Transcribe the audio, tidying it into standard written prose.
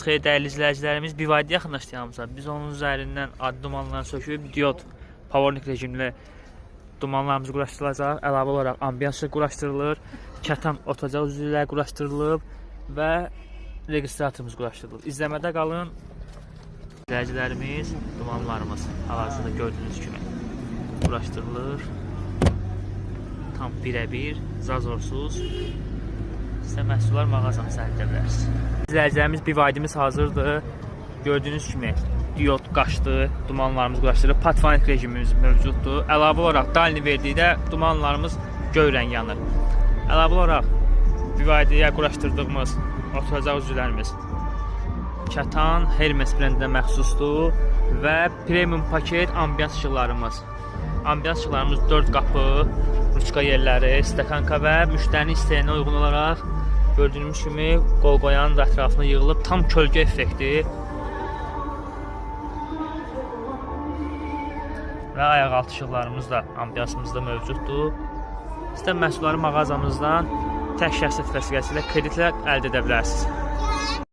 Xeyr, dəyərli izləyicilərimiz, BYD yaxınlaşdı yanımıza. Biz onun üzərindən adi dumanlarını söküb diod powernik rejimli dumanlarımız quraşdırılacaq. Əlavə olaraq ambiyans quraşdırılır, kətan otacaq üzvləri quraşdırılıb və registratorumuz quraşdırılıb. İzləmədə qalın. İzləyicilərimiz, dumanlarımız hal-hazırda gördüyünüz kimi quraşdırılır. Tam birəbir, zazorsuz. Sizə məhsullar mağazamızda əldə edə bilərsiniz. İzləyicilərimiz, BYD-miz hazırdır. Gördüyünüz kimi diod qaçdı, dumanlarımız quraşdırılıb, patvanik rejimimiz mövcuddur. Əlavə olaraq dalni verdikdə dumanlarımız göy rəng yanır. Əlavə olaraq BYD-yə quraşdırdığımız oturacaq üzvlərimiz Kətan Hermes brendinə məxsusdur və premium paket ambiyans işıqlarımız. Ambiyans işıqlarımız 4 qapı, ruçka yerləri, stəkanka və müştərinin istəyinə uyğun olaraq gördüyünüz kimi qol qoyan da ətrafına yığılıb tam kölgə effekti və ayaqaltı işıqlarımız da ambiyansımızda mövcuddur. İstər məhsulları mağazamızdan tək şəxsiyyət vəsiqəsi ilə kreditlə əldə edə bilərsiniz.